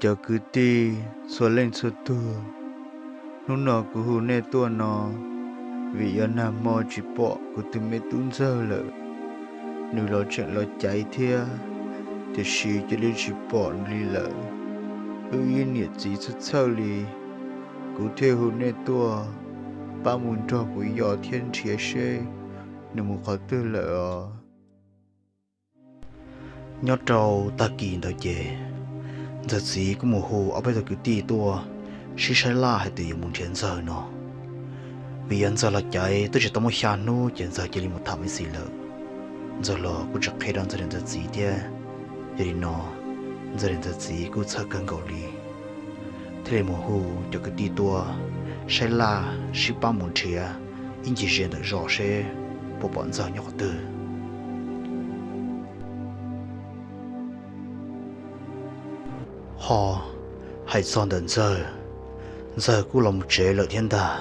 Cov kwv tij txhua leej txhua tug, hnub no kuv hu nej tuaj no vim yog nag hmo tsis pom kuv tus me tub Ntxawg lawm. Nws los tseem los caiv thiab, tiam sis cia li tsis pom nws li lawm. Wb ib niam txiv txhawj txhawj li, kuv thiaj hu nej tuaj pab mus nrog kuv yos thiab nrhiav seb nws mus qhov twg lawm os. Nyob rau tag kis ntawd ces Ntxawg txiv kuj mus hu ob peb tug kwv tij tuaj sib saib laj hais tias yuav mus nrhiav Ntxawg no. Vim yog Ntxawg los caiv twb tsis tau muaj xya hnub ces Ntxawg cia li mus tham Maiv Xis lawm. Ntxawg los kuj tsis qhia rau Ntxawg niam Ntxawg txiv thiab. Yog li no, Ntxawg niam Ntxawg txiv kuj txhawj kawg nkaus li, thiaj li mus hu cov kwv tij tuaj saib laj sib pab mus nrhiav ib ncig ze ntawm zos seb puas pom Ntxawg nyob qhov twg. Ho hais txog ntawm Ntxawg, Ntxawg kuj los mus tsev lawm thiab ntag.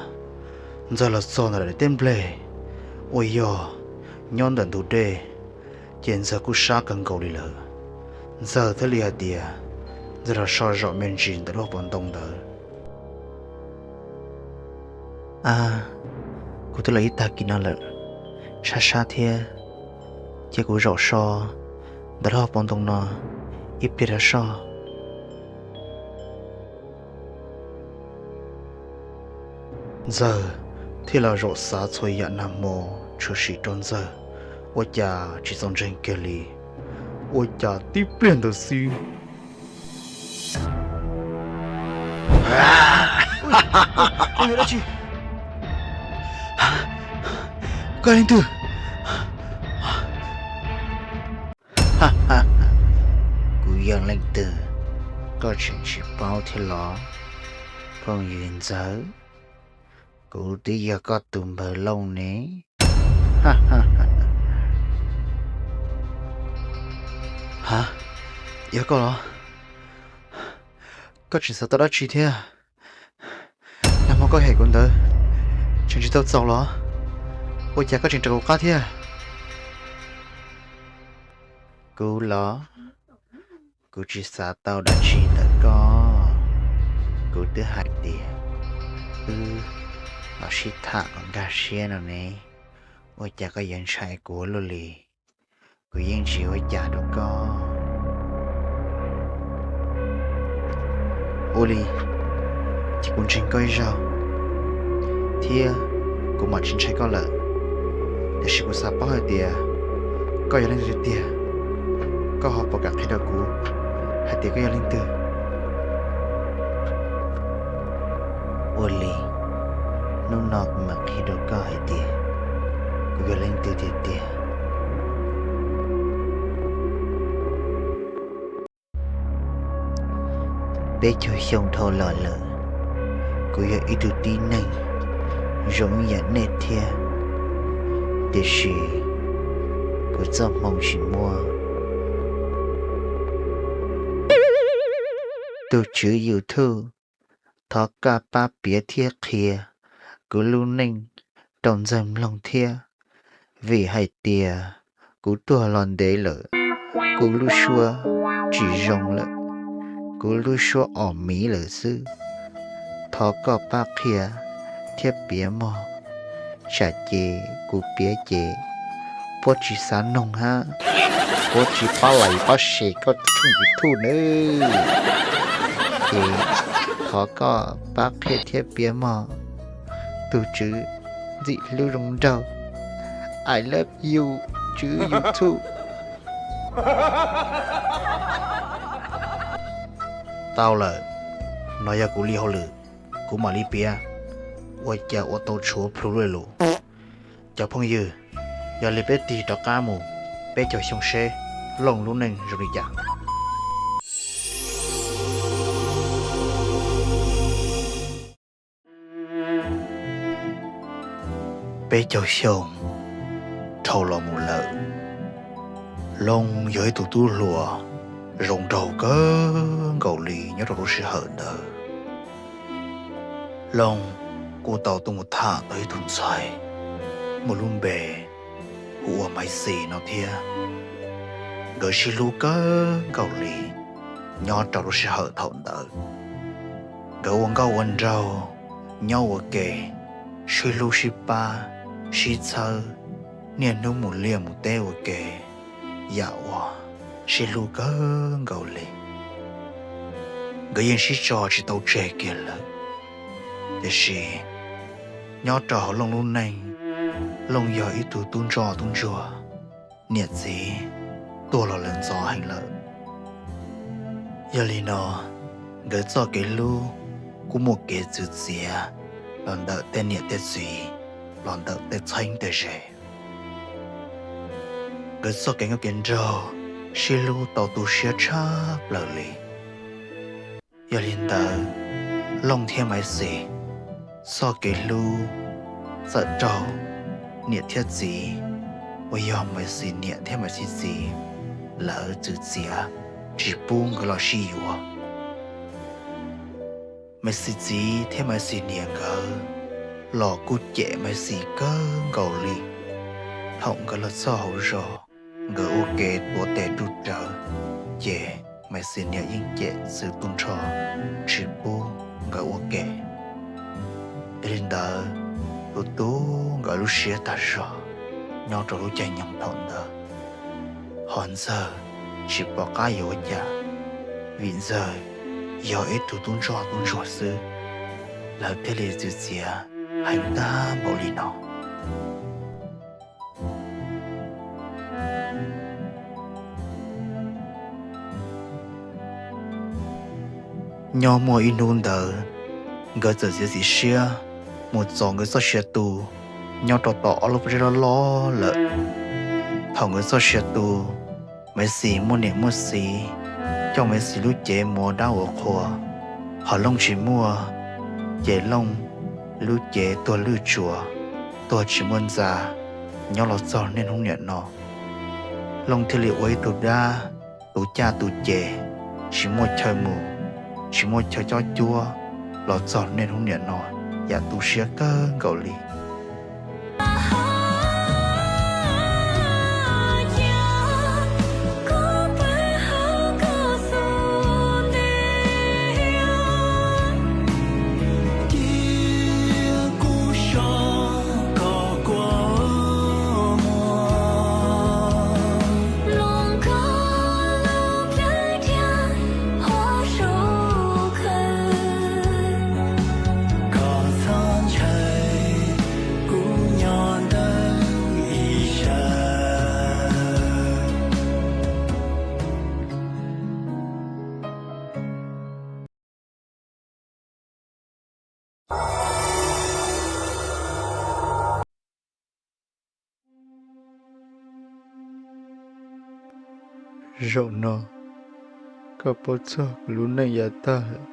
Ntxawg los txog ntawm daim teb nplej uas yog nyob ntawm ntug dej, ces Ntxawg kuj sab kawg nkaus li lawm. Ntxawg thiaj li hais tias Ntxawg los so zom me ntsis ntawm lub hauv paus ntoo ntawd. A, kuv twb los ib tag kis no lawm, sab sab thiab, ces kuv zaum so ntawm lub hauv paus ntoo no ib pliag rau soj. Ntxawg thiaj los zaum xav txhua yam nag hmo tshwm sim rau Ntxawg, ua cas tsis txaus ntseeg kiag li. Ua cas tib pliag ntawd xwb, koj leej twg? Kuv yog leej twg koj tseem tsis paub thiab los? Phooj ywg Ntxawg, kuv twb yog koj tus npawg Looj ne. Ha, yog koj los? Koj tseem xav tau dab tsi thiab? Nag hmo koj hem kuv ntawd tseem tsis tau txaus los? Ua cas koj tseem raws kuv qab thiab? Kuv los, kuv tsis xav tau dab tsi ntawm koj. Kuv twb hais tias wb los sib tham kom nkag siab no ne, ua cas koj yuav ntshai kuv ua luaj li? Kuv yeej tsis ua cas rau koj. Ua li, ces kuv ntseeg koj ib zaug, thiab kuv mam tsis ntshai koj lawm. Tiam sis kuv xav paub hais tias koj yog leej twg tiag tiag, koj ho puas kam qhia rau kuv hais tias koj yog leej twg? Ua li, hnub no kuv mam qhia rau koj hais tias kuv yog leej twg tiag tiag. Peb caug xyoo dhau los lawm, kuv yog ib tug tib neeg zoo ib yam nej thiab, tiam sis kuv txoj hmoo tsis muaj. Tus tswv YouTube, thov koj pab piav thiab qhia kuv lub neej rau Ntxawg mloog thiab, vim hais tias kuv tuag los ntev lawm, kuv lub suab tsis zoo lawm, kuv lub suab os miv lawm xwb. Thov koj pab qhia thiab piav mog, tsam ces kuv piav ces puab tsis xav noog hab puab tsis pab like pab share koj tshooj YouTube nawb. Ces thov koj pab qhia thiab piav mog, tus tswv ntxim hlub zoo nraug. I love you, tswv YouTube. Tau lawm, no yog kuv li hauj lwm, kuv mam li piav, ua cas ua tau tshuav plhu lub lus. Cov phooj ywg, yog li peb tig rov qab mus peb caug xyoo seb Looj lub neej zoo li cas. Peb caug xyoo dhau los mus lawm, Looj yog ib tug tub hluas zoo nraug kawg nkaus li nyob rau lub sij hawm ntawd. Looj kuj tau tuaj mus tham tau ib tug ntxhais muaj lub npe hu ua Maiv Xis no thiab. Nkawd sib hlub kawg nkaus li, Nyob rau lub sij hawm thaum ntawd, nkawd ua nkauj ua nraug, nyob ua ke, sib hlub sib pab, sib txhawb, niaj hnub mus liaj mus teb ua ke, yam uas sib hlub kawg nkaus li. Nkawd yeej sib tso tsis tau tseg kiag lawm. Tiam sis nyob rau hauv Looj lub neej, Looj yog ib tug tub ntsoj tub ntsuag, niam txiv tuag los lawm ntxov heev lawm. Yog li no, nkawd txoj kev hlub kuj muaj kev txwv txiav los ntawm tej niam tej txiv, los ntawm tej txheeb tej ze. Nkawd txoj kev nkauj kev nraug sib hlub tau tu siab tshaj plaws li. Yog li ntawd, Looj thiab Maiv Xis txoj kev hlub txawm raug niam thiab txiv, uas yog Maiv Xis niam thiab Maiv Xis txiv, lawv txwv txiav tsis pub nkawd los sib yuav. Maiv Xis txiv thiab Maiv Xis niam nkawd los kuj cem Maiv Xis kawg nkaus li. Thaum nkawd los txog hauv zos, nkawd ua ke tuav tes ruj rawv, ces Maiv Xis niam yeej cem txwv tu nrho, tsis pub nkawd ua ke. Yog li ntawd, tu tu nkawd lub siab tag zog nyob rau lub caij nyoog thaum ntawd. Hos Ntxawg tsis pom qab yuav ua cas, vim Ntxawg yog ib tug tub ntsoj tub ntsuag xwb, lawv thiaj li txwv txiav heev tag npaum li no. Nyob muaj ib hnub ntawd, nkawd txawm txiav txim siab mus txov nkawd txoj sia tu nyob rau tom ob lub pob zeb loj loj lawm. Thaum nkawd txoj sia tu, Maiv Xis muaj niam muaj txiv coj Maiv Xis lub cev mus ua dab ua qhua, hos Looj tsis muaj, ces Looj lub cev tuag lwj tsuas, tuag tsis muaj ntxa, nyob los txog niaj hnub niam no. Looj thiaj li ua ib tug dab tu caj tu ces, tsis muaj chaw mus, tsis muaj chaw cob cuab, los txog niaj hnub niam no, yam tu siab kawg nkaus li. Zaum no koj paub txog kuv lub neej yav tag lawm,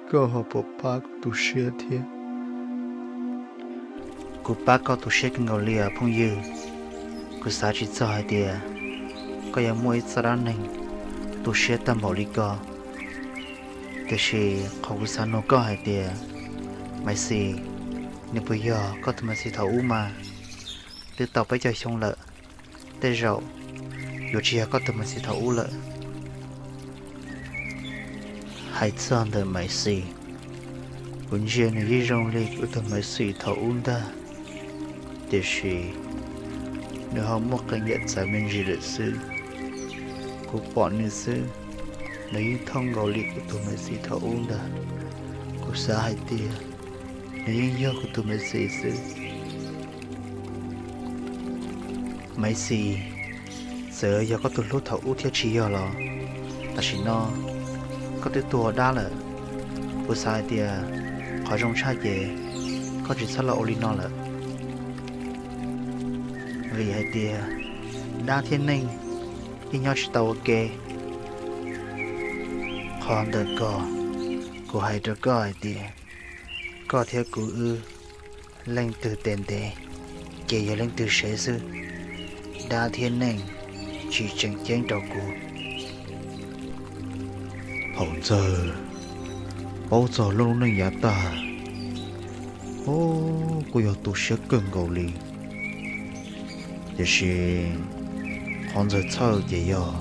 koj ho puas pab kuv tu siab thiab? Kuv pab koj tu siab kawg nkaus li os phooj ywg. Kuv xav tsis txog hais tias koj yuav muaj ib txoj dab neeg tu siab tag npaum li ko. Tiam sis qhov kuv xav nug koj hais tias, Maiv Xis, nws puas yog koj tus Maiv Xis thaum ub mas? Twb tau peb caug xyoo lawm, tej zaum yuav tsis yog koj tus Maiv Xis thaum ub lawm. Hais txog ntawm Maiv Xis, kuv ntsia nws yeej zoo li kuv tus Maiv Xis thaum ub ntag, tiam sis nws ho muaj qee yam txawv me ntsis lawm xwb. Kuv pom nws xwb, nws yeej thooj nkaus li kuv tus Maiv Xis thaum ub ntag. Kuv xav hais tias nws yeej yog kuv tus Maiv Xis xwb. Maiv Xis, txawm yog koj tus hlub thaum ub thiab tsis yog los, tam sim no koj twb tuag dab lawm. Kuv xav hais tias qhov zoo tshaj ces koj tsis txhob los ua li no lawm, vim hais tias dab thiab neeg yeej nyob tsis tau ua ke. Qhov ntawm ko, kuv hais rau koj hais tias koj thiab kuv wb, leej twg tes ntev ces yog leej twg sev xwb. Dab thiab neeg tsis tseem ceeb rau kuv. Thaum Ntxawg paub txog Looj lub neej yav tag, o, kuj yog tu siab kawg nkaus li. Tiam sis qhov Ntxawg txhawj ces yog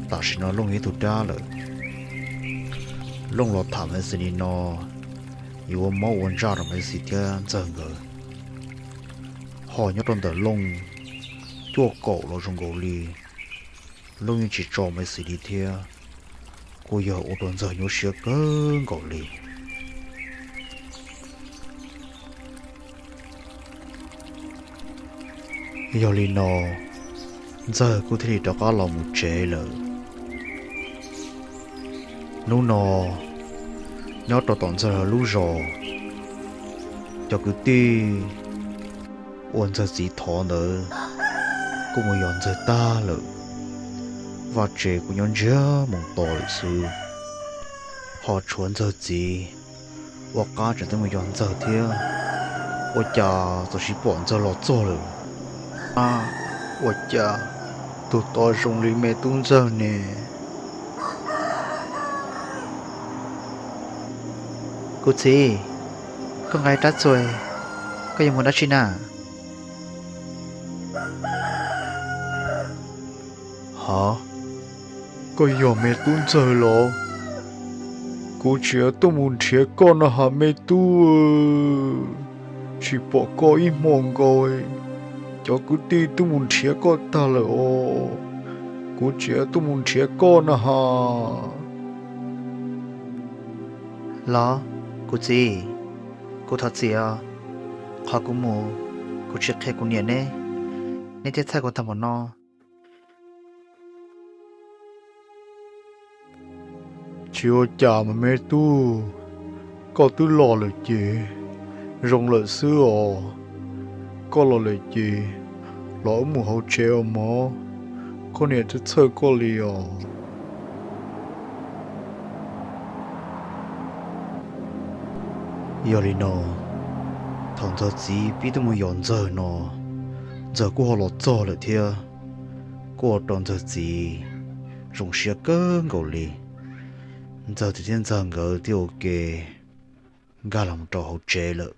Tam sim no Looj yog ib tug dab lawm. Looj los tham Maiv Xis li no, yuav ua mob ua ntsaj rau Maiv Xis thiab Ntxawg nkawd. Ho nyob rau ntawm Looj cuaj kaum los zoo nkaus li, Looj yeej tsis tso Maiv Xis li thiab, kuj yog ua rau Ntxawg nyuaj siab kawg nkaus li. Yog li no, Ntxawg kuj thiaj li rov qab los mus tsev lawm. Hnub no, nyob rau tom Ntxawg lawv lub zos, cov kwv tij uas Ntxawg txiv thov ntawd kuj mus yos Ntxawg tag lawm. Vaj tse kuj nyob ntsiag mus to lawm xwb, ho tshuav Ntxawg txiv ua qab tseem tuaj mus yos Ntxawg thiab. Ua cas txawm sis pom Ntxawg los txog lawm? Ua cas tus tod zoo li me tub Ntxawg ne? Kuv txiv, koj nqa rab txuas, koj yuav mus dab tsi na? Ha, koj yog me tub Ntxawg los? Kuv tseem tuaj mus nrhiav koj no ha me tub. Tsis pom koj ib hmo nkaus, cov kwv tij twb mus nrhiav koj tag lawm os. Kuv tseem tuaj mus nrhiav koj no ha. Los, kuv txiv, kuv thov txim os. Qhov kuv mus, kuv tsis qhia kuv niam neb, neb thiaj txhawj kuv tag npaum no. Tsis ua cas mas me tub, koj twb los lawm ces zoo lawm xwb os. Koj los lawm ces los wb mus hauv tsev os mog, koj niam twb txhawj koj li os. Yog li no, thaum Ntxawg txiv pib tuaj mus yos Ntxawg no, Ntxawg kuj ho los txog lawm thiab, kuj ua rau Ntxawg txiv zoo siab kawg nkaus li. Ntxawg txiv thiab Ntxawg nkawd thiaj ua ke nkag los rau hauv tsev lawm.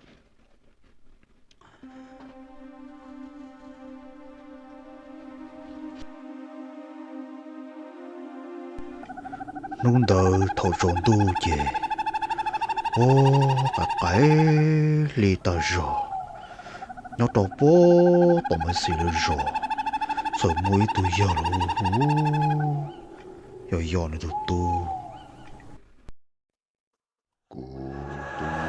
Hnub ntawd thaum tsaus ntuj ces, o, qaim qaim hli tag zog, nyob rau puag tom Maiv Xis lawv zos, txawm muaj ib tug yawg los hu, yog yos nws tus tub. Kuv tub,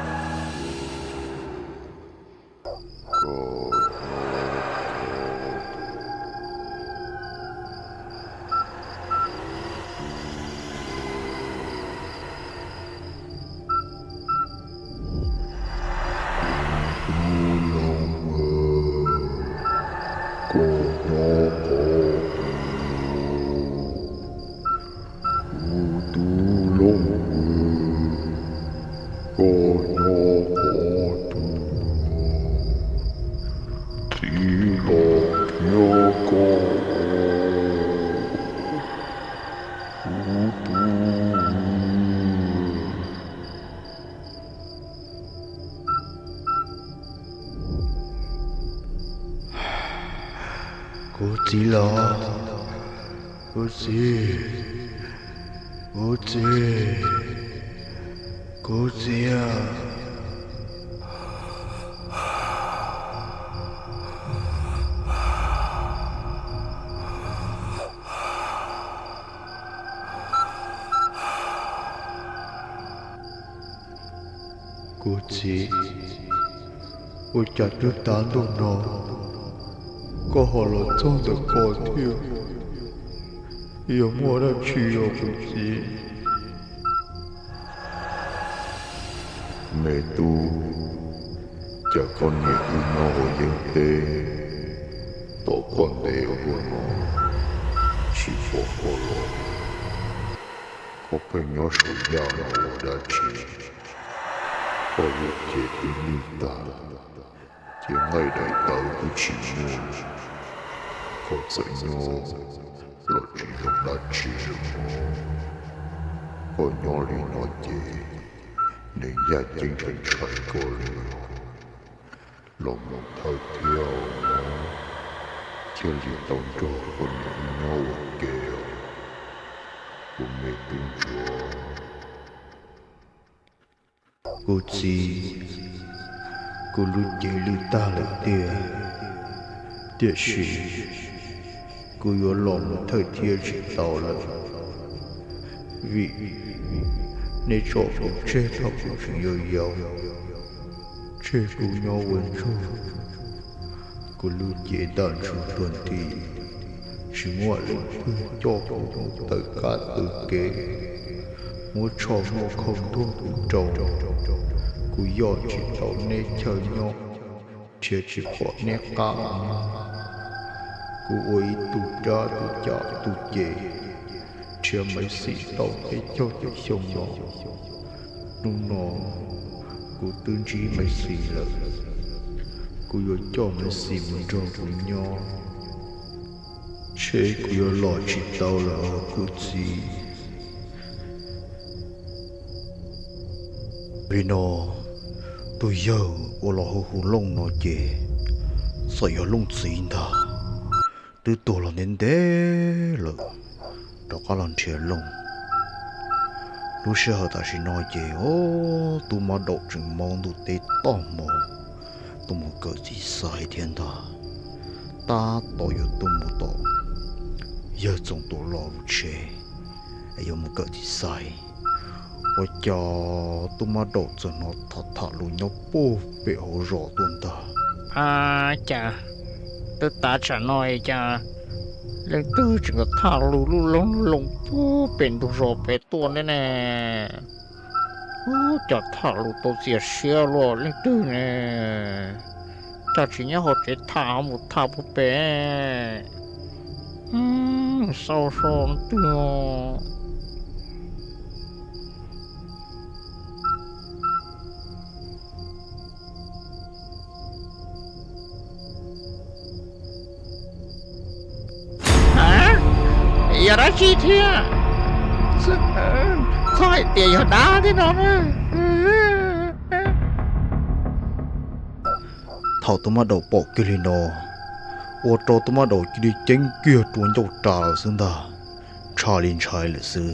koj nyob qhov twg? Kuv tub, kuv tub Looj, koj nyob qhov twg? Kuv tub Looj, koj nyob qhov twg? Txiv los nyob koj, kuv tub. Kuv txiv los, kuv txiv, kuv txiv, kuv txiv. Kuv txiv, ua cas twb tav ntuj no koj ho los txog ntawm ko thiab? Yog muaj dab tsi os kuv txiv? Me tub, cas koj niam wb nyob hauv yeeb teb, tom koj ntev ua luaj no tsis pom koj los? Koj pheej nyob saum yaj no ua dab tsi? Koj lub cev twb nij tag, ces nqaij daim tawv twb tsis muaj, koj txawm nyob los tsis zoo dab tsi li. Koj nyob li no ces neeg yaj ceeb tseem ntshai koj li. Los mus thawj thiab os, thiaj li tau nrog koj niam wb nyob ua ke os. Kuv me tub ntsuag, kuv txiv, kuv lub cev lwj tag lawm tiag, tiam sis kuv yuav los mus thawj thiab tsis tau lawm, vim neb tso kuv tseg thaum kuv tseem yau yau, tseg kuv nyob ua ntsuag. Kuv lub cev tag nrho tuag nthi, tsis muaj leej twg coj kuv mus tawm kab tawm kev, muab tsho muab khau ntuag kuv rau. Kuv yos tsis tau neb chaw nyob, nrhiav tsis pom neb qab mus. Kuv ua ib tug dab tus cam tus ces, nrhiav Maiv Xis tau peb caug tawm xyoo no. Hnub no kuv twb ntsib Maiv Xis lawm, kuv yuav coj Maiv Xis mus nrog kuv nyob, ntshe kuv yuav los tsis tau lawm os kuv txiv. Li no, tus yawg uas los hu hu Looj no ces txawm yog Looj txiv ntag, twb tuag los ntev ntev lawm, rov qab los nrhiav Looj. Lub sij hawm tam sim no ces, o, tub mab daum tseem maub ntuj teb toj hmo tuaj mus kawm txiv xaiv thiab ntag. Tab tom yuav tuaj mus tom yawg Txoov Tuam Los lub tsev, yuav mus kawm txiv xaiv, ua cas tub mab daum txawm hnov tham tham lus nyob puag pem hauv zos tuaj ntag. A, cas twb tav tsam no cas leej twg tseem tham lus lub loog loo puag pem ntug zos pem tuaj ne ne? Ub, cov tham lus tau txias siab luaj leej twg ne? Cas tsis nyob hauv tsev tham ho mus tham puag pem? Xauj so twg. Yog dab tsi thiab? Txhob hais tias yog dab thiab no. Thaum tub mab daum pom kiag li no, ua rau tub mab daum cia li ceeb kiag rua ncauj ras lawm xwb ntag, tshaj li ntshai lawm xwb.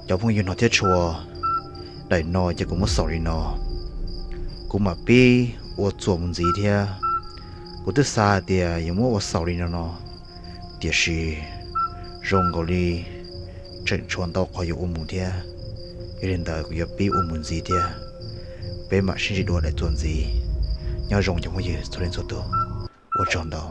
Cov phooj ywg no thiab tshua, daim no ces kuv muab xaus li no, kuv mam pib ua txuas mus ntxiv thiab. Kuv twb xav tias yuav muab ua xaus li no no, tiam sis zoo nkaus li tseem tshuav ntau qhov yuav ua mus thiab, yog li ntawd kuv yuav pib ua mus ntxiv thiab. Peb mam sib ntsib dua daim txuas ntxiv. Nyob zoo cov phooj ywg txhua leej txhua tus, ua tsaug ntau.